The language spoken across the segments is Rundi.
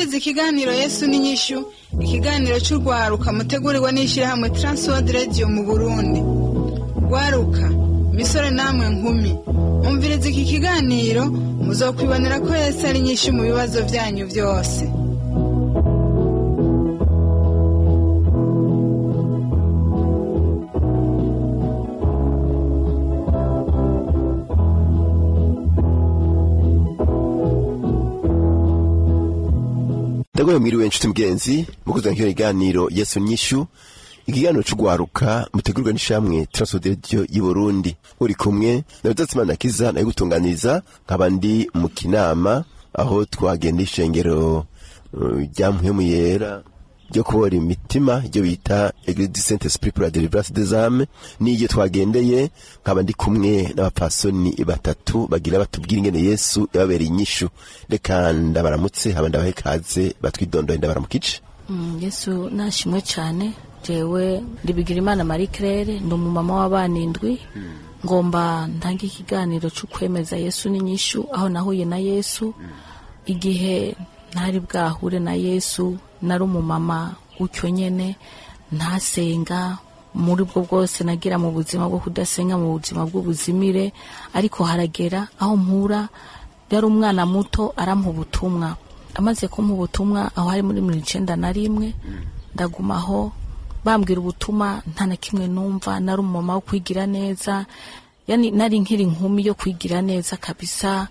Mwumvirize ikiganiro Yesu n'inyishu, ikiganiro cy'urwaruka mutegurirwa n'ishyirahamwe Transworld Radio mu Burundi. Rwaruka, misore namwe nkumi, umvirize iki kiganiro muzokwibonera ko Yesu ari inyishu mu bibazo byanyu byose. Ndagoye mwiriwe nshuti mugenzi mukuza nk'iyo kiganiro Yesu nyishu, ikiganiro c'ugwaruka mutegurwa n'ishamwe Transworld Radio y'u Burundi. Uri kumwe na Bitatsimana Kiza nayo gutunganiriza, nkaba ndi mu Kinama aho twagenda ishengero rya Mpwemu Yera ryo kubora imitima, ryo bita Eglise du Saint Esprit pour la délivrance des âmes. Niyo twagendeye, nkaba ndi kumwe n'abapasoni batatu bagira batubwira ingene Yesu yababereye inyishu. Reka ndabaramutse, haba ndabahe kaze batwidondoye. Ndabaramukije. Yesu nashimwe cyane. Jewe ndibigira Imana Marie Claire, ndi umumama w'abana indwi. Ngomba ntange ikiganiro cyo kwemeza Yesu n'inyishu, aho nahuye na Yesu. Igihe ntari bwahure na Yesu, nari umumama gutyo nyene, ntasenga. Muri bwo bwose nagira mu buzima bwo kudasenga, mu buzima bw'ubuzimire. Ariko haragera aho mpura, yari umwana muto, arampa ubutumwa. Amaze kumpa ubutumwa, aho hari muri 91, ndagumaho bambwira ubutumwa nta na kimwe numva. Nari umumama wo kwigira neza, yani nari nkiri inkumi yo kwigira neza kabisa,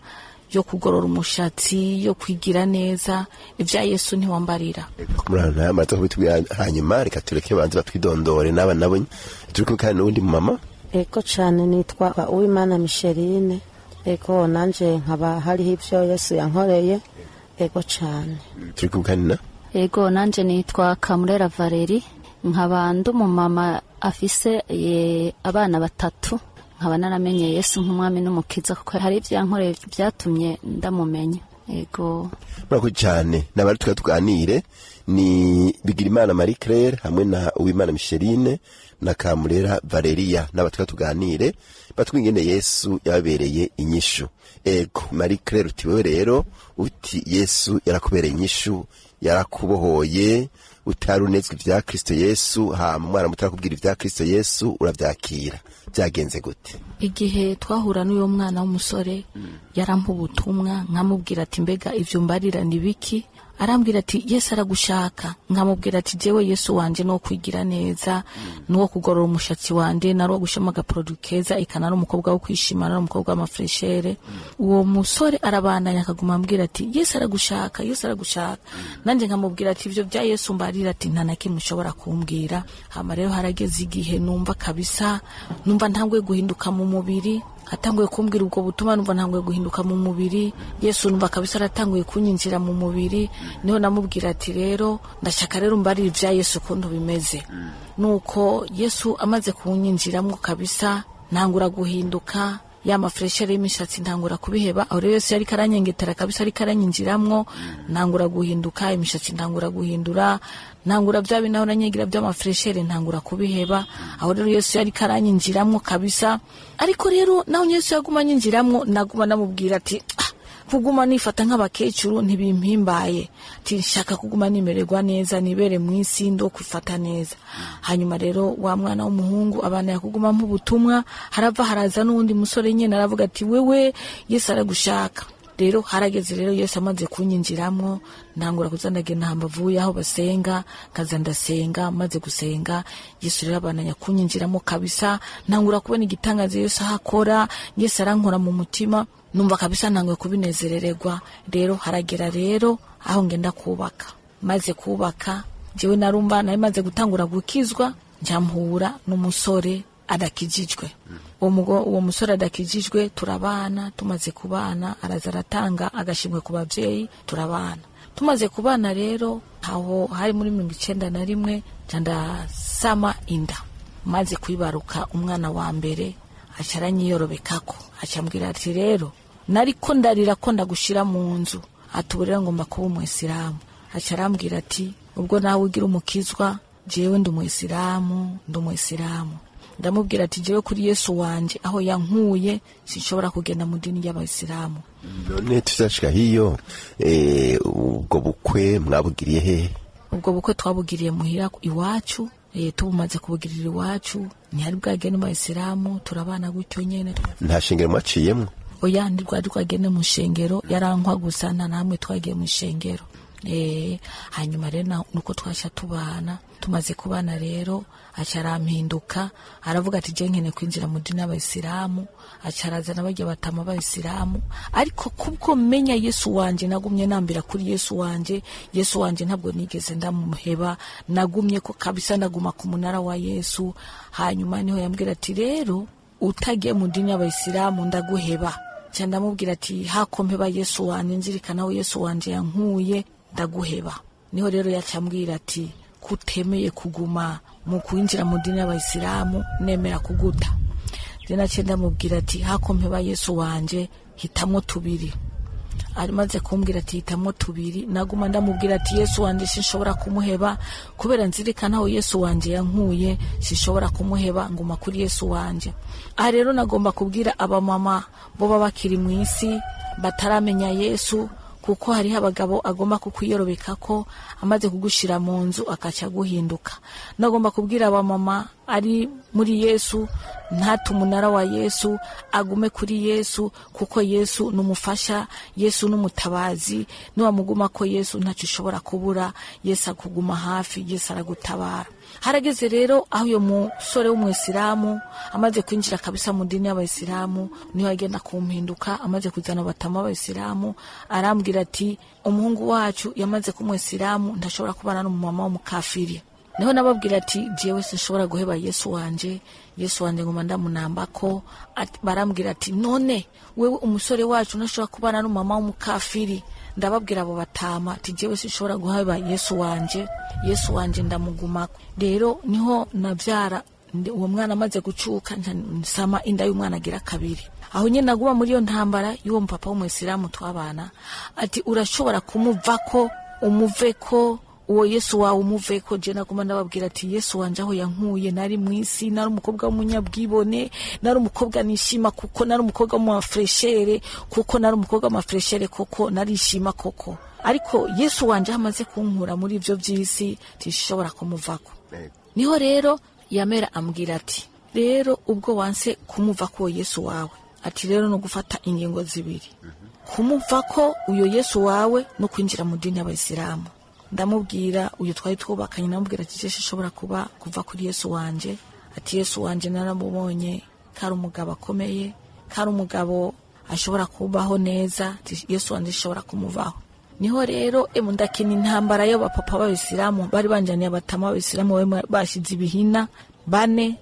yo kugorora umushatsi, yo kwigira neza. Ibya Yesu ntiwambarira. Murana amaze kubitubwira, hanyuma reka tureke banze batwidondore n'aba nabo turi kumwe kandi n'uwundi mama. Ego cane, nitwa Uwimana Micheline. Ego, nanje nkaba hariho ivyo Yesu yankoreye. Ego cane. Turi kumwe kandi na Ego, nanje nitwa Kamurera Valeri, nkaba ndi umumama afise abana batatu, nkaba naramenye Yesu nk'umwami n'umukiza, kuko hari ivyo yankoreye byatumye ndamumenya. Ego. Murakoze cyane. N'abari tukaba tuganire ni Bigirimana Marie Claire hamwe na Uwimana Micheline na Kamurera Valeria, n'aba tukaba tuganire batubwira ingene Yesu yababereye inyishu. Ego Marie Claire, uti wewe rero uti Yesu yarakubereye inyishu, yarakubohoye, utari unezwe ivya Kristo Yesu, hama umwana muto arakubwira ivya Kristo Yesu uravyakira. Byagenze gute? Igihe twahura n'uyo mwana w'umusore, yarampa ubutumwa, nkamubwira ati: "Mbega ivyo mbarira ni biki?" Arambwira ati: "Yesu aragushaka." Nkamubwira ati: "Jewe Yesu wanje no kwigira neza, nuwo kugorora umushatsi wanje, nari gushama agaproduit keza, ikana ari umukobwa wo kwishima, nari umukobwa w'amafreshere." Uwo musore arabandanya akaguma ambwira ati: "Yesu aragushaka, Yesu aragushaka." Nanje nkamubwira ati: "Ivyo bya Yesu mbarira," ati, "nta na kimwe ushobora kumbwira." Hama rero harageze igihe numva kabisa, numva ntanguye guhinduka mu mubiri. Atanguye kumbwira ubwo butumwa, numva ntanguye guhinduka mu mubiri. Yesu numva kabisa aratanguye kunyinjira mu mubiri. Niho namubwira ati: "Rero ndashaka rero mbarira ibya Yesu ukuntu bimeze." Nuko Yesu amaze kunyinjiramwo kabisa, ntangura guhinduka, ya mafreshere y'imishatsi ntangura kubiheba. Aho rero Yesu yariko aranyengetera kabisa, ariko aranyinjiramwo, ntangura guhinduka, imishatsi ntangura guhindura, ntangura bya bintu aho nanyegira by'amafreshere ntangura kubiheba. Aho rero Yesu yariko aranyinjiramwo kabisa. Ariko rero naho Yesu yaguma anyinjiramwo, naguma namubwira ati: "Ah, kuguma nifata nk'abakecuru ntibimpimbaye," ati, "nshaka kuguma nimererwa neza, nibere mu isi ndo kwifata neza." Hanyuma rero wa mwana w'umuhungu abana yakuguma nk'ubutumwa, harava haraza n'uwundi musore nyene, aravuga ati: "Wewe Yesu aragushaka." Rero harageze rero Yesu amaze kunyinjiramwo, ntangura kuza ndagenda hambavu y'aho basenga, nkaza ndasenga. Maze gusenga, Yesu rero abananya kunyinjiramo kabisa, ntangura kubona igitangaza Yesu ahakora. Yesu arankora mu mutima, numva kabisa ntanguye kubinezerererwa. Rero haragera rero aho ngenda kubaka. Maze kubaka, jewe narumva nari maze gutangura gukizwa, nja mpura n'umusore adakijijwe. Uwo musore adakijijwe turabana. Tumaze kubana, araza aratanga agashimwe ku bavyeyi, turabana. Tumaze kubana rero, aho hari muri 91, nca ndasama inda. Maze kwibaruka umwana wa mbere, aca aranyiyorobekako, aca ambwira ati: "Rero nariko ndarira ko ndagushira mu nzu," ati, "ubu rero ngomba kuba umuyisilamu." Aca arambwira ati: "Ubwo nawe ugira umukizwa, jewe ndi umuyisilamu, ndi umuyisilamu." Ndamubwira ati jewe kuri Yesu wanje aho yankuye sinshobora kugenda mu dini y'abayisilamu. None tuzashika hiyo, ubwo bukwe mwabugiriye hehe? Ubwo bukwe twabugiriye muhira iwacu. Tubumaze kubugirira iwacu, ntihari bwagende mu bayisilamu, turabana gutyo nyene. Nta shengero mwaciyemwo? Oya, ntirwari rwagende mu shengero, yarankwa gusa, nta namwe twagiye mu shengero. Hanyuma rero nuko twasha tubana, tumaze kubana rero aca arampinduka, aravuga ati je nkene kwinjira mu dini y'abayisilamu, aca arazana barya batama b'abayisilamu. Ariko kubwo menya Yesu wanje, nagumye nambira kuri Yesu wanje. Yesu wanje ntabwo nigeze ndamuheba, nagumye ko kabisa, ndaguma ku munara wa Yesu. Hanyuma niho yambwira ati rero utagiye mu dini y'abayisilamu ndaguheba. Ca ndamubwira ati hako mpeba Yesu wanje, nzirikana aho Yesu wanje yankuye, ndaguheba. Niho rero yacambwira ati kutemeye kuguma mu kwinjira mu dini y'abayisilamu nemera kuguta. Je naciye ndamubwira ati hako mpeba Yesu wanje, hitamwo tubiri. Arimaze kumbwira ati hitamwo tubiri, naguma ndamubwira ati Yesu wanje sinshobora kumuheba, kubera nzirikana aho Yesu wanje yankuye, sinshobora kumuheba, nguma kuri Yesu wanje. Aha rero nagomba kubwira abamama bo baba bakiri mu isi bataramenya Yesu, kuko hariho abagabo agomba kukuyorobeka ko amaze kugushira mu nzu akaca guhinduka. Nagomba kubwira abamama ari muri Yesu, ntatu umunara wa Yesu, agume kuri Yesu, kuko Yesu numufasha, Yesu numutabazi. Niwamuguma ko Yesu ntacyo ushobora kubura, Yesu akuguma hafi, Yesu aragutabara. Harageze rero aho uyo musore w'umwisilamu amaze kwinjira kabisa mu dini y'abayisilamu, niho agenda kumpinduka, amaze kuzana batama b'abayisilamu, arambwira ati umuhungu wacu yamaze kumwisilamu, ntashobora kubana n'umumama w'umukafiri. Niho nababwira ati jewe sinshobora guheba Yesu wanje, Yesu wanje ngoma ndamunambako. Barambwira ati none wewe umusore wacu ntashobora kubana n'umumama w'umukafiri? Ndababwira abo batama ati jewe sinshobora guheba Yesu wanje, Yesu wanje ndamugumako. Rero niho navyara uwo mwana amaze gucuka, nsama inda y'umwana agira kabiri. Aho nyene naguma muri iyo ntambara y'uwo mpapa w'umwisilamu twabana, ati urashobora kumuvako, umuveko uwo Yesu wawe, umuveko. Je naguma ndababwira ati Yesu wanje aho yankuye, nari mwisi, nari umukobwa w'umunyabwibone, nari umukobwa nishima, kuko nari umukobwa w'umafreshere, kuko nari umukobwa w'amafreshere, koko narishima koko. Ariko Yesu wanje amaze kunkura muri ivyo vy'isi, tishobora kumuvako. Niho rero yamera ambwira ati rero ubwo wanse kumuvako uwo Yesu wawe, ati rero no gufata ingingo zibiri, kumuvako uyo Yesu wawe no kwinjira mu dini y'abayisilamu. Ndamubwira uyu twari twubakanye, ndamubwira ati jewe sinshobora kuba kuva kuri Yesu wanje. Ati Yesu wanje naramubonye kari umugabo akomeye, kari umugabo ashobora kubaho neza, ati Yesu wanje ashobora kumuvaho. Niho rero ndakina intambara y'abapapa b'abayisilamu bari banjaniye abatama b'abayisilamu bashize ibihina bane,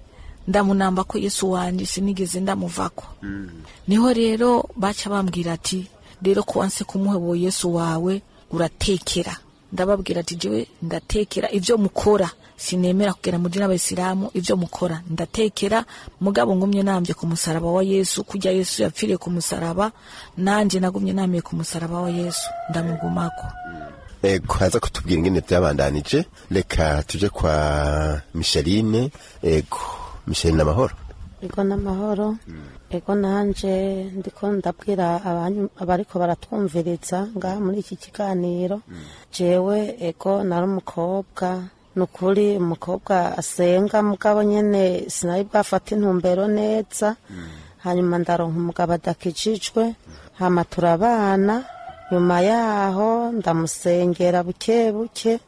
ndamunamba ko Yesu wanje sinigeze ndamuvako. Niho rero baca bambwira ati rero ko wanse kumuhebo Yesu wawe uratekera. Ndababwira ati jewe ndatekera ivyo mukora, sinemera kugera mu dini y'abayisilamu, ivyo mukora ndatekera, mugabo ngumye nambye ku musaraba wa Yesu, kujya Yesu yapfiriye ku musaraba, nanje nagumye namiye ku musaraba wa Yesu, ndamugumako. Ego, haza kutubwira ingene vyabandanije. Reka tuje kwa Micheline. Ego, Micheline, amahoro? Ego n'amahoro. Ego nanje ndiko ndabwira abariko baratwumviriza ngaha muri iki kiganiro. Jewe ego nari umukobwa, nukuri umukobwa asenga, mugabo nyene sinari bwafata intumbero neza. Hanyuma ndaronka umugabo adakijijwe, hama turabana. Nyuma yaho ndamusengera buke buke,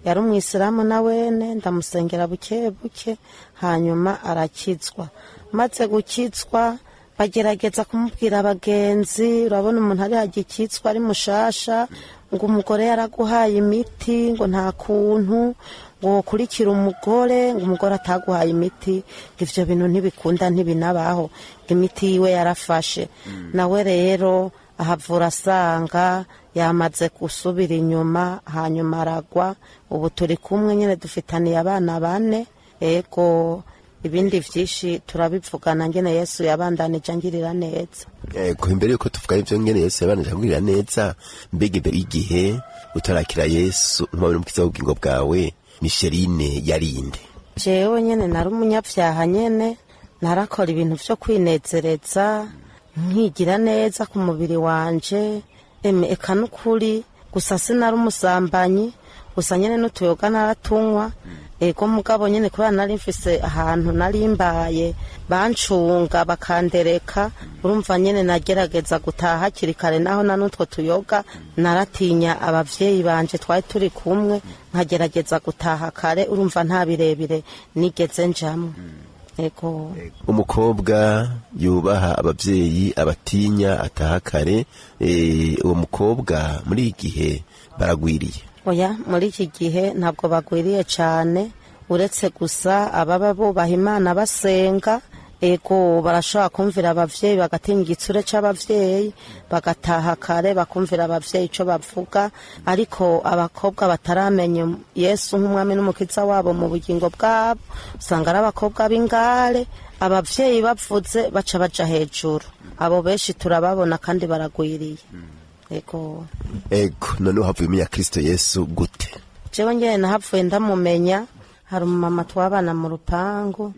yari umwisilamu na wene, ndamusengera buke buke, hanyuma arakizwa. Maze gukizwa bagerageza kumubwira abagenzi, urabona umuntu ari hagikizwa ari mushasha, ngo umugore yaraguhaye imiti, ngo nta kuntu ngo ukurikira umugore, ngo umugore ataguhaye imiti, ngo ivyo bintu ntibikunda ntibinabaho, ngo imiti yiwe yarafashe. Nawe rero ahavura asanga yamaze gusubira inyuma, hanyuma aragwa. Ubu turi kumwe nyene, dufitaniye abana bane. Ego ibindi vyinshi turabivugana ngene Yesu yabandanije angirira neza. Ego, imbere yuko tuvuga ivyo ngene Yesu yabandanije angirira neza, mbega imbere y'igihe utarakira Yesu nk'umwami n'umukiza w'ubugingo bwawe, Micheline yarinde? Jewe nyene nari umunyabyaha nyene, narakora ibintu vyo kwinezereza, nkigira neza ku mubiri wanje, eka n'ukuri gusa sinari umusambanyi, gusa nyene n'utuyoga naratunywa. Ego mugabo nyene kubera nari mfise ahantu nari mbaye bancunga bakandereka, urumva nyene nagerageza gutaha hakiri kare, naho na n'utwo tuyoga naratinya abavyeyi banje twari turi kumwe, nkagerageza gutaha kare, urumva nta birebire nigeze njamwo. Ego. Umukobwa yubaha abavyeyi, abatinya, ataha kare, uwo mukobwa muri iki gihe baragwiriye? Oya, muri iki gihe ntabwo bagwiriye cyane, uretse gusa ababa bubaha Imana basenga. Ego, barashobora kumvira abavyeyi, bagatinya igitsure c'abavyeyi, bagataha kare, bakumvira abavyeyi ico bavuga. Ariko abakobwa bataramenya Yesu nk'umwami n'umukiza wabo mu bugingo bwabo, usanga ari abakobwa b'ingare, abavyeyi bavuze baca baja hejuru. Abo benshi turababona kandi baragwiriye. Ego. Ego, none uhavuye umenya Kristo Yesu gute? Jewe ngene nahavuye ndamumenya, hari umumama twabana mu rupangu,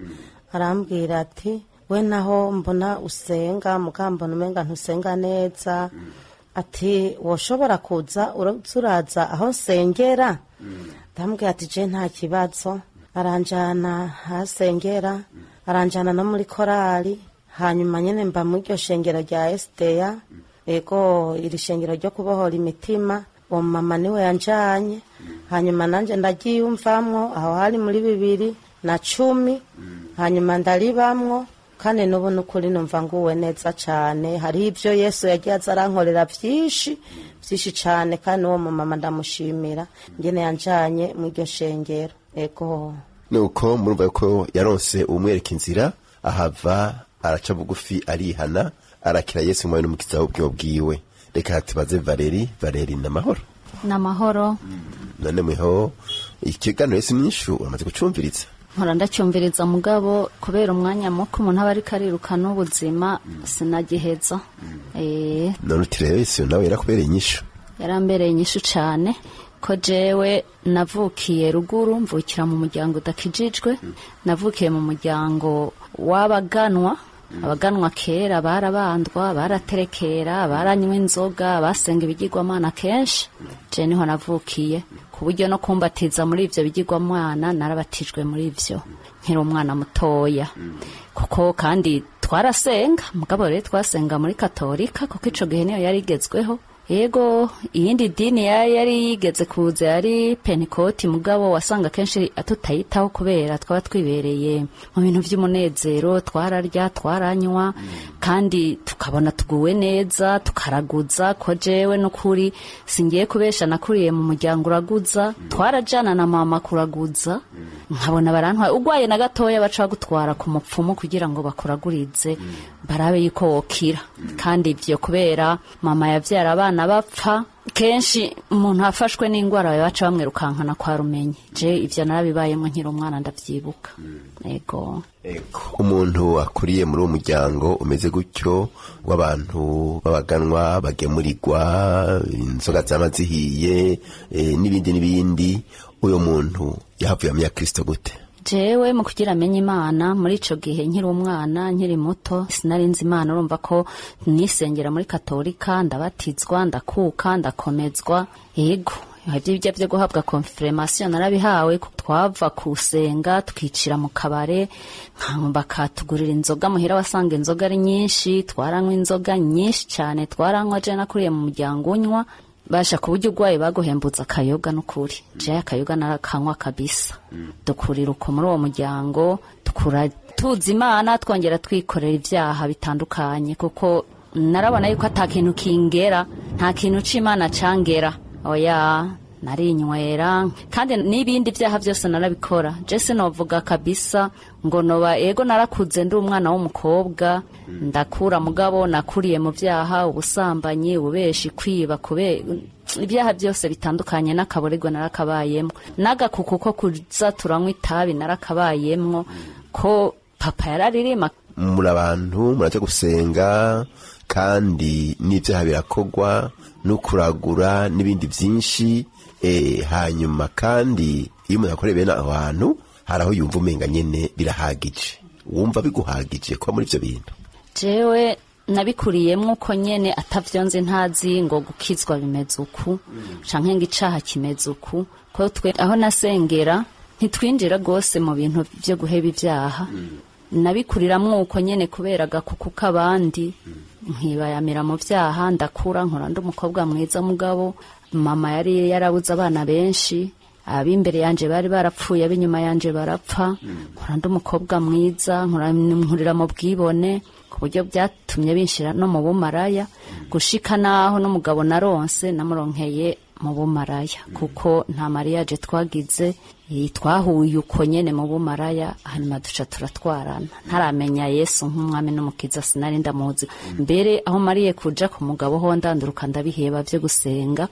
arambwira ati we naho mbona usenga, mugambona umenga ntusenga neza, ati woshobora kuza uraza aho nsengera? Ndamubwira ati je nta kibazo. Aranjana ahasengera, aranjana no muri korali, hanyuma nyene mba muri iryo shengero rya SDA. Ego, iri shengero ryo kubohora imitima, uwo mama niwe yanjanye, hanyuma nanje ndaryiyumvamwo, aho hari muri 2010, hanyuma ndaribamwo, kandi n'ubu n'ukuri numva nguwe neza cane. Hariho ivyo Yesu yagiye aza arankorera vyinshi vyinshi cane, kandi uwo mumama ndamushimira ngene yanjanye mu iryo shengero. Ego. Nuko murumva ko yaronse umwereka inzira, ahava araca bugufi, arihana, arakira Yesu umwami n'umukiza w'ubwimo bwiwe. Reka tubaze Valeri. Valeri, n'amahoro? N'amahoro. None mweho ikiganiro Yesu n'inyishu uramaze gucumviriza? Mpora ndacyumviriza, mugabo kubera umwanya muko umuntu aba ariko ariruka n'ubuzima sinagiheza. None uti rero Yesu nawe yarakubereye inyishu? Yarambereye inyishu cane, ko jewe navukiye ruguru, mvukira mu muryango udakijijwe, navukiye mu muryango w'abaganwa. Abaganwa kera barabandwa, baraterekera, baranywa inzoga, basenga ibigirwamana kenshi. Je niho navukiye, ku buryo no kumbatiza muri ivyo bigirwamana narabatijwe muri ivyo nkiri umwana mutoya. Kuko kandi twarasenga, mugabo rero twasenga muri Katolika, kuko ico gihe niyo yari igezweho. Yego, iyindi dini yari yigeze kuza yari Pentecote, mugabo wasanga kenshi atutayitaho kubera twaba twibereye mu bintu vy'umunezero, twararya, twaranywa, kandi tukabona tuguwe neza, tukaraguza. Ko jewe n'ukuri singiye kubesha, nakuriye mu muryango uraguza, twarajana na mama kuraguza, nkabona barantwaye ugwaye na gatoya baca bagutwara ku mupfumu kugira ngo bakuragurize barabe yuko wokira. Kandi ivyo kubera mama yavyara abana bapfa kenshi, umuntu afashwe n'ingwara baca bamwirukankana kwa rumenyi. Je ivyo narabibayemo nkiri umwana, ndavyibuka. Ego. Umuntu akuriye muri uwo muryango umeze gutyo w'abantu b'abaganwa bagemurirwa inzoga zama zihiye, n'ibindi n'ibindi, uyo muntu yahavuye amenya Kristo gute? Jewe mu kugira amenye Imana muri ico gihe nkiri umwana, nkiri muto, sinari nzi Imana. Urumva ko nisengera muri Katolika, ndabatizwa, ndakuka, ndakomezwa. Yego, ibyo byo guhabwa confirmation narabihawe. Twava kusenga tukicira mu kabare, bakatugurira inzoga muhira, wasanga inzoga ari nyinshi, twaranywa inzoga nyinshi cyane, twaranywa. Je nakuriye mu muryango unywa, basha ku buryo urwaye baguhembutsa akayoga. N'ukuri je akayoga narakanywa kabisa. Dukurira uko muri uwo muryango, dukura tuzi Imana, twongera twikorera ibyaha bitandukanye, kuko narabona yuko ata kintu kingera, nta kintu c'Imana cangera. Oya, narinywera kandi n'ibindi byaha byose narabikora. Je sinovuga kabisa ngo noba, ego narakuze ndi umwana w'umukobwa, ndakura, mugabo nakuriye mu byaha, ubusambanyi, ububeshi, kwiba, kube ibyaha byose bitandukanye, n'akaborerwa narakabayemwo, n'agakuku ko kuza turanywa itabi narakabayemwo, ko papa yararirima. Muri abantu muraja gusenga, kandi n'ibyaha birakogwa, no kuragura n'ibindi byinshi. Hanyuma kandi iyo umuntu akoreye bene aho hantu Hari aho yumva umenga nyene birahagije. Wumva biguhagije kuba muri ivyo bintu? Jewe nabikuriyemwo uko nyene, atavyonze, ntazi ngo gukizwa bimeze uku canke ngo icaha kimeze uku, ko twe aho nasengera ntitwinjira rwose mu bintu vyo guheba ivyaha. Nabikuriramwo uko nyene kubera agakuku k'abandi, nkibayamira mu vyaha. Ndakura, nkora ndi umukobwa mwiza, mugabo mama yari yarabuze abana benshi. Ab'imbere yanje bari barapfuye, ab'inyuma yanje barapfa. Nkora ndi umukobwa mwiza, nkurira mu bwibone, ku buryo byatumye binshira no mu bumaraya, gushika naho n'umugabo naronse namuronkeye mu bumaraya, kuko nta mariage twagize. Twahuye uko nyene mu bumaraya, hanyuma duca turatwarana ntaramenya Yesu nk'umwami n'umukiza, sinari ndamuzi. Mbere aho mariye kuja ku mugabo ho ndanduruka, ndabiheba vyo gusenga.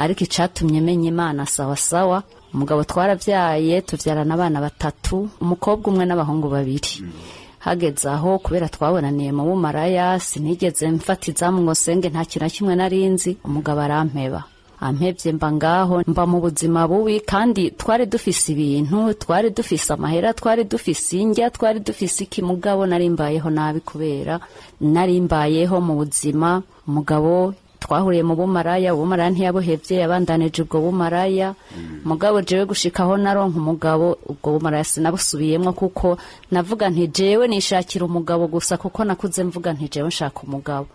Ariko icatumye menya Imana sawa sawa, umugabo twaravyaye, tuvyarana abana batatu, umukobwa umwe n'abahungu babiri. Hageze aho, kubera twabonaniye mu bumaraya, sinigeze mfata izamu ngo senge, nta kintu na kimwe narinzi. Umugabo arampeba. Ampevye, mba ngaho, mba mu buzima bubi. Kandi twari dufise ibintu, twari dufise amahera, twari dufise indya, twari dufise iki, mugabo nari mbayeho nabi, kubera nari mbayeho mu buzima. Umugabo twahuriye mu bumaraya, ubumaraya ntiyabuhevye, yabandanije ubwo bumaraya. Mugabo jewe gushikaho naronka umugabo, ubwo bumaraya sinabusubiyemwo, kuko navuga nti jewe nishakira umugabo gusa, kuko nakuze mvuga nti jewe nshaka umugabo.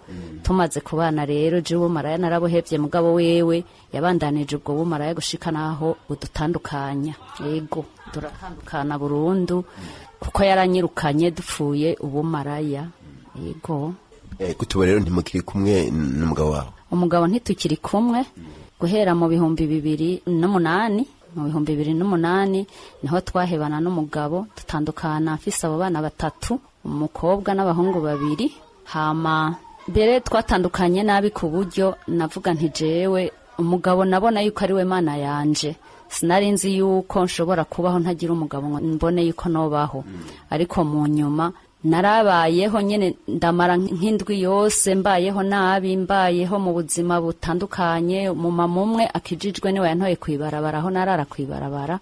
Tumaze kubana rero, jewe ubumaraya narabuhevye, mugabo wewe yabandanije ubwo bumaraya gushika naho budutandukanya. Yego, turatandukana burundu, kuko yaranyirukanye dupfuye ubumaraya. Yego. Kutuba rero ntimukiri kumwe n'umugabo wawe? Umugabo ntitukiri kumwe guhera mu 2008. Mu 2008 niho twahebana n'umugabo, dutandukana mfise abo bana batatu, umukobwa n'abahungu babiri. Hama mbere twatandukanye nabi, ku buryo navuga nti jewe umugabo nabona yuko ari we Mana yanje. Sinari nzi yuko nshobora kubaho ntagira umugabo ngo mbone yuko nobaho. Ariko mu nyuma narabayeho nyene, ndamara nk'indwi yose mbayeho nabi, mbayeho mu buzima butandukanye. Umumama umwe akijijwe niwe yantoye kwibarabara, aho narara kwibarabara,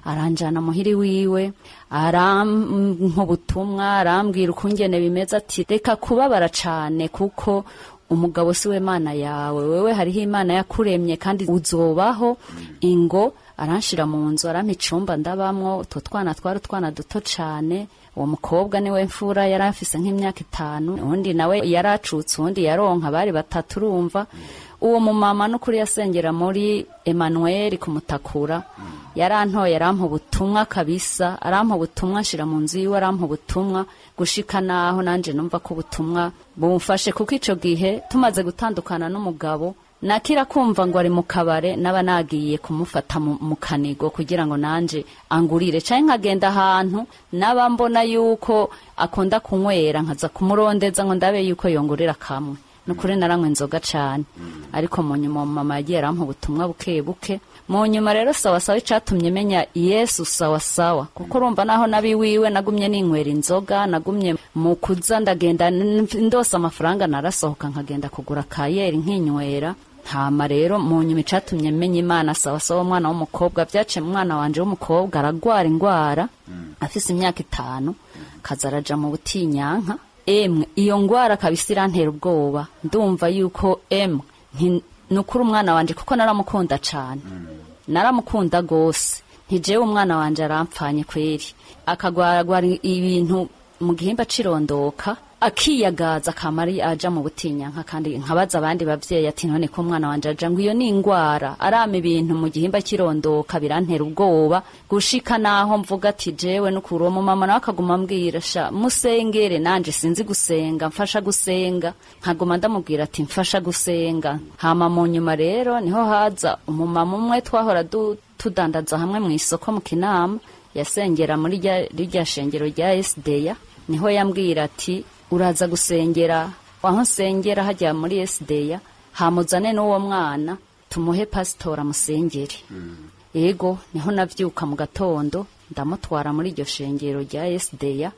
aranjana muhiri wiwe, arampa ubutumwa, arambwira ukungene bimeze, ati reka kubabara cane, kuko umugabo si we Mana yawe, wewe hariho Imana yakuremye kandi uzobaho. Ingo aranshira mu nzu, arampa icumba ndabamwo. Utwo twana twari utwana duto cane. Uwo mukobwa niwe mfura, yari afise nk'imyaka 5, uwundi nawe yaracutse, uwundi yaronka, bari batatu. Urumva, uwo mumama n'ukuri yasengera muri Emmanuel kumutakura, yarantoye, arampa ubutumwa kabisa, arampa ubutumwa, nshira mu nzu yiwe, arampa ubutumwa gushika naho nanje numva ko ubutumwa bumfashe. Kuko ico gihe tumaze gutandukana n'umugabo, nakira kumva ngo ari mu kabare, naba nagiye kumufata mu kanigo kugira ngo nanje angurire, canke nkagenda ahantu naba mbona yuko akunda kunywera, nkaza kumurondeza ngo ndabe yuko yongurira kamwe. Nukuri naranywa inzoga cane. Ariko mu nyuma mama yagiye arampa ubutumwa buke buke. Mu nyuma rero sawa sawa, icatumye menya Yesu sawa sawa, kuko urumva naho nabi wiwe nagumye ninywera inzoga, nagumye mu kuza ndagenda ndose amafaranga, narasohoka nkagenda kugura kayeri nkinywera. Hama rero mu nyuma icatumye menya Imana sawa sawa, umwana w'umukobwa, vyaciye mu mwana wanje w'umukobwa, aragwara ingwara afise imyaka 5, kaza araja mu butinyanka. Emwe, iyo ngwara kabisa irantera ubwoba. Ndumva yuko emwe nukuri umwana wanje, kuko naramukunda cane, naramukunda gose, ntijewe umwana wanje arampfanye kweri. Akagwaragwara ibintu mu gihimba cirondoka, akiyagaza, akamari aja mu butinyanka. Kandi nkabaza abandi bavyeyi ati none ko umwana wanje aja, ngo iyo ni ingwara, arama ibintu mu gihimba kirondoka. Birantera ubwoba gushika naho mvuga ati jewe nukuri. Uwo mumama nawe akaguma ambwira sha musengere, nanje sinzi gusenga, mfasha gusenga. Nkaguma ndamubwira ati mfasha gusenga. Hama mu nyuma rero niho haza umumama umwe twahora tudandaza hamwe mu isoko mu Kinama, yasengera muri rya shengero rya SDA. Niho yambwira ati uraza gusengera aho nsengera hajya muri SDA, hamuzane n'uwo mwana, tumuhe pasitora musengere. Yego, niho navyuka mu gatondo, ndamutwara muri iryo shengero rya SDA,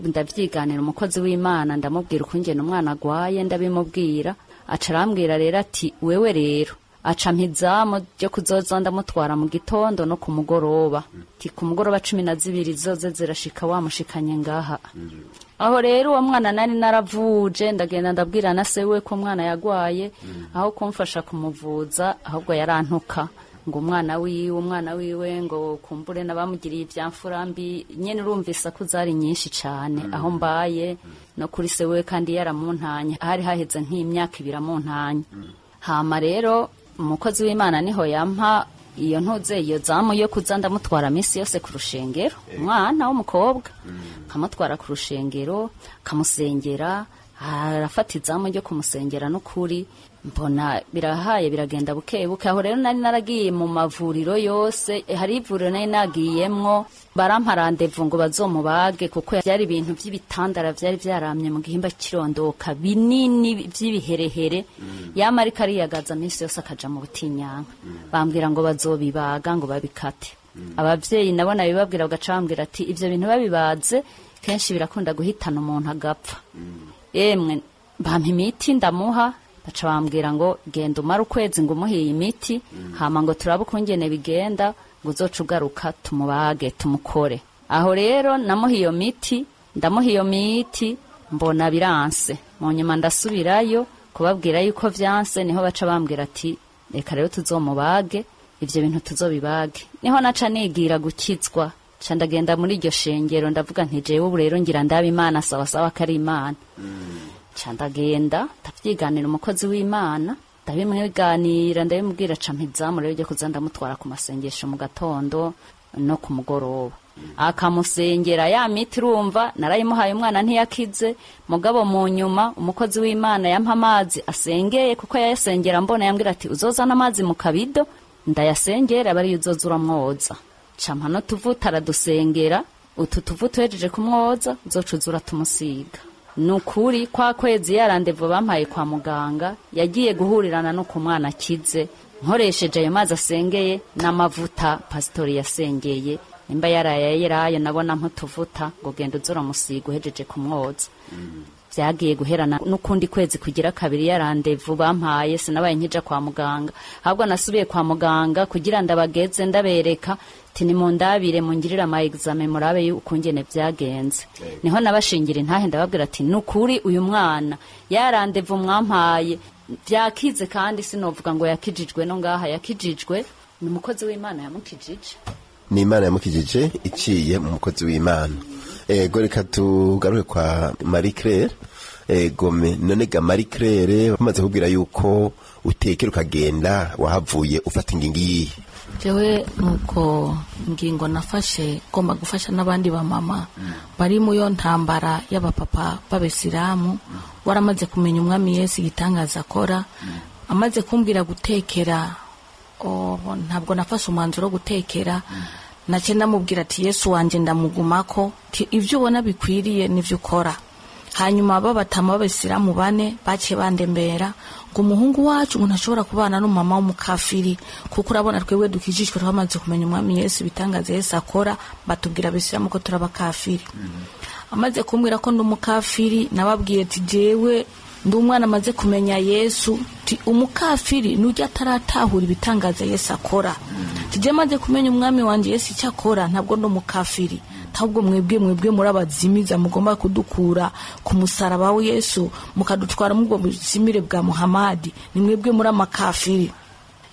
ndavyiganira umukozi w'Imana, ndamubwira ukungene umwana agwaye, ndabimubwira. Aca arambwira rero ati wewe rero Aca mpizamu ryo kuzoza ndamutwara mu gitondo no ku mugoroba. Ti ku mugoroba 12 zoze zirashika wamushikanye ngaha. Aho rero uwo mwana nari naravuje, ndagenda ndabwira na se we ko umwana yagwaye, aho kumfasha kumuvuza ahubwo yarantuka ngo umwana wiwe ngo kumbure nabamugiriye ivyamfura mbi. Nyene urumvisa ko zari nyinshi cane aho mbaye no kuri se we, kandi yaramuntanye, hari haheze nk'imyaka 2 amuntanye. Hama rero umukozi w'Imana niho yampa iyo ntuze iyo zamu yo kuza ndamutwara misi yose ku rushengero, umwana w'umukobwa nkamutwara ku rushengero kamusengera, arafata izamu ryo kumusengera n'ukuri mbona birahaye biragenda buke buke. Aho rero nari naragiye mu mavuriro yose, hari ivuriro nari nagiyemwo barampa randevu ngo bazomubage, kuko byari ibintu by'ibitandara byari byaramye mu gihimba kirondoka binini by'ibiherehere. Yama ariko ariyagaza minsi yose akaja mu butinyanka, bambwira ngo bazobibaga ngo babikate. Abavyeyi nabo nabibabwira bagaca bambwira ati ivyo bintu babibaze kenshi birakunda guhitana umuntu agapfa. Emwe bampa imiti ndamuha, baca bambwira ngo genda umara ukwezi ngo umuhe iyi miti, hama ngo turabe ukungene bigenda, ngo uzoca ugaruka tumubage tumukore. Aho rero namuha iyo miti, ndamuha iyo miti mbona biranse. Mu nyuma ndasubirayo kubabwira yuko vyanse, niho baca bambwira ati reka rero tuzomubage ivyo bintu tuzobibage. Niho naca nigira gukizwa, ca ndagenda muri iryo shengero ndavuga nti jewe ubu rero ngira ndaba Imana sawa sawa kari Imana. Ca ndagenda ndavyiganira umukozi w'Imana, ndabimwiganira ndabimubwira, ca mpizamu rero ryo kuza ndamutwara ku masengesho mu gatondo no ku mugoroba, akamusengera ya miti. Urumva narayimuhaye umwana ntiyakize, mugabo mu nyuma umukozi w'Imana yampa amazi asengeye, kuko yayasengera mbona, yambwira ati uzozana amazi mu kabido ndayasengera bari uzoza uramwoza. Ca mpa no tuvuta aradusengera, utu tuvuta uhejeje kumwoza uzoca uza uratumusiga. Nukuri kwa kwezi ya randevu bampaye kwa muganga yagiye guhurirana no ku mwana akize, nkoresheje ayo mazi asengeye n'amavuta pasitori yasengeye, nimba yaraye nabona mputuvuta ngo genda uzora musiga uhejeje kumwoza. Vyagiye guherana n'ukundi kwezi kugira kabiri ya randevu bampaye, sinabaye nkija kwa muganga, ahubwo nasubiye kwa muganga kugira ndabageze ndabereka ati nimundabire mungirira ama examen murabe ukungene vyagenze. Niho nabashingira intahe ndababwira ati nukuri uyu mwana ya randevu mwampaye vyakize, kandi sinovuga ngo yakijijwe no ngaha, yakijijwe ni umukozi w'Imana yamukijije. Ni Imana yamukijije iciye mu mukozi w'Imana. Ego reka tugaruke kwa Marie Claire. Gome none ga Marie Claire bamaze kubwira yuko utekera ukagenda, wahavuye ufata ingingo iyihe? Jewe nuko ingingo nafashe ngomba gufasha n'abandi ba mama bari mu yo ntambara y'abapapa b'abesilamu, waramaze kumenya umwami Yesu igitangaza akora. Amaze kumbwira gutekera, ntabwo nafashe umwanzuro wo gutekera, nace ndamubwira ati Yesu wanje ndamugumako, ivyo ubona bikwiriye nivyo ukora. Hanyuma babatama b'abesilamu bane bace bandembera ngo umuhungu wacu ngo ntashobora kubana n'umama w'umukafiri, kuko urabona twebwe dukijijwe twamaze kumenya umwami Yesu ibitangaza Yesu akora, batubwira abesilamu ko turabakafiri. Amaze kumbwira ko ndi umukafiri, nababwiye ati jewe ndi umwana amaze kumenya Yesu, ti umukafiri nujya ataratahura ibitangaza Yesu akora, tije maze kumenya umwami wanje Yesu icyo akora, ntabwo ndi umukafiri, ahubwo mwebwe muri abazimiza mugomba kudukura ku musaraba wa Yesu mukadutwara mu bwo buzimire bwa Muhammad, ni mwebwe muri amakafiri.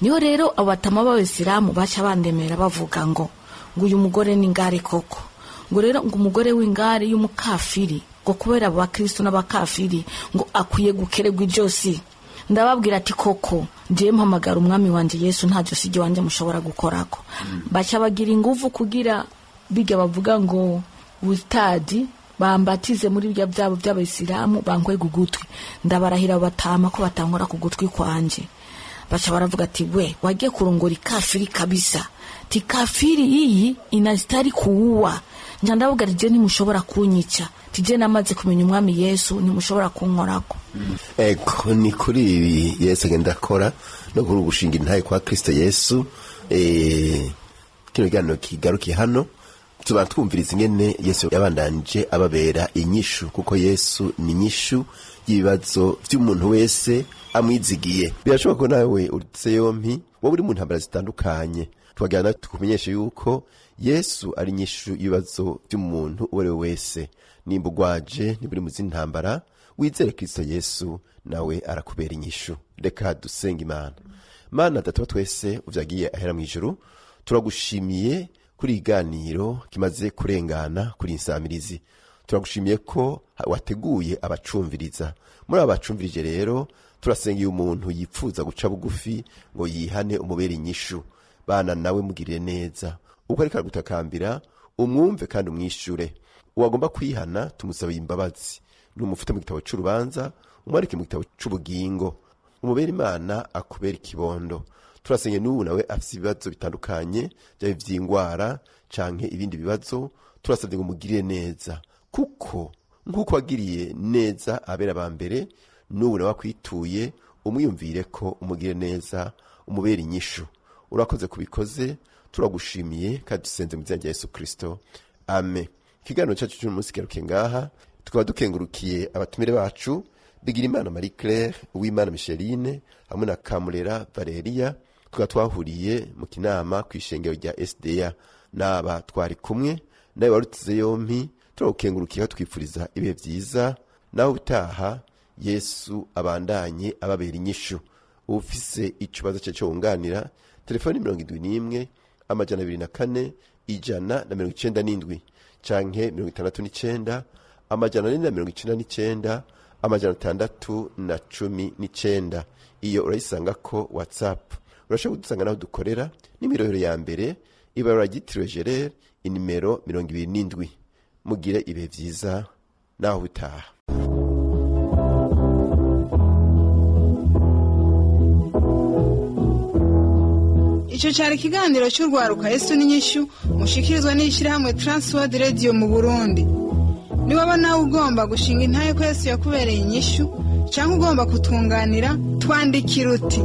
Niho rero abatama b'abesilamu baca bandemera bavuga ngo uyu mugore ni ngare koko, ngo rero ngo umugore w'ingare y'umukafiri, ngo kubera abakristo n'abakafiri ngo akwiye gukeregwa ijosi. Ndababwira ati koko ndiye mpamagara umwami wanje Yesu, nta josi ryo wanje mushobora gukorako. Baca bagira inguvu kugira biga bavuga ngo ustadi bambatize muri bya byabo by'abayisilamu bankwega ugutwi. Ndabarahira batama ko batankora ku gutwi kwanje. Baca baravuga ati we wagiye kurongora ikafiri kabisa, ti kafiri iyi inastari kuua. Nja ndavuga ati je ntimushobora kunyica, ti je namaze kumenya umwami Yesu ntimushobora kunkorako. Ego ni kuri ibi Yesu agenda akora no kuri gushinga intahe kwa Kristo Yesu. Kino kiganiro kigarukiye hano, Tubana twumviriza ingene Yesu yabandanije ababera inyishu, kuko Yesu ni inyishu y'ibibazo vy'umuntu wese amwizigiye. Birashoboka ko nawe urutse yompi, wowe uri mu ntambara zitandukanye, twagira tukumenyeshe yuko Yesu ari inyishu y'ibibazo by'umuntu uwo ari we wese. Nimba ugwaje, nimba uri mu zindi ntambara, wizere Kristo Yesu, nawe arakubera inyishu. Reka dusenga Imana. Mana Data wa twese uvyagiye ahera mw'ijuru, turagushimiye kuri iganiro kimaze kurengana kuri insamirizi. Turagushimiye ko wateguye abacumviriza. Muri aba bacumvirije rero, turasengeye umuntu yipfuza guca bugufi ngo yihane, umubere inyishu. Bana nawe, mugirire neza. Uko ariko aragutakambira, umwumve kandi umwishure. Uwagomba kwihana, tumusabiye imbabazi. Numufite mu gitabo c'urubanza, umwandike mu gitabo c'ubugingo. Umubere Imana, akubera ikibondo. Turasenge n'ubu nawe afise ibibazo bitandukanye, byaba ivy'ingwara canke ibindi bibazo, turasabye ngo umugirire neza, kuko nk'uko wagiriye neza abera ba mbere, n'ubu nawe akwituye, umwiyumvire ko umugirire neza, umubere inyishu. Urakoze kubikoze, turagushimiye kandi dusenze mu izina rya Yesu Kristo, amen. Ikiganiro cyacu cy'uyu munsi kigarukiye ngaha. Tukaba dukengurukiye abatumire bacu, Bigirimana Marie Claire, Uwimana Micheline hamwe na Kamurera Valeria. Tukaba twahuriye mu Kinama ku ishengero rya SDA. N'aba twari kumwe, nawe warutize yompi, turagukengurukiye, twifuriza ibihe byiza. Nawe utaha, Yesu abandanye ababera inyishu. Ufise ikibazo cye cyo wunganira, telefoni 71 204 197 canke 69 499 619. Iyo urayisanga ko WhatsApp. Urashobora kudusanga naho dukorera n'imirohero ya mbere, ibarura ryitiriwe Gerere, inimero 27. Mugire ibihe vyiza, naho utaha. Ico cari ikiganiro c'urwaruka Yesu n'inyishu, mushikirizwa n'ishirahamwe Transworld Radio mu Burundi. Niwaba nawe ugomba gushinga intahe ko Yesu yakubereye inyishu, canke ugomba kutunganira, twandikira uti: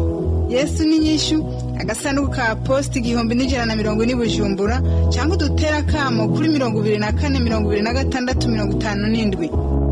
Yesu n'inyishu, agasanduku ka posti 1140 Bujumbura, canke udutere akamo kuri 24 26 57.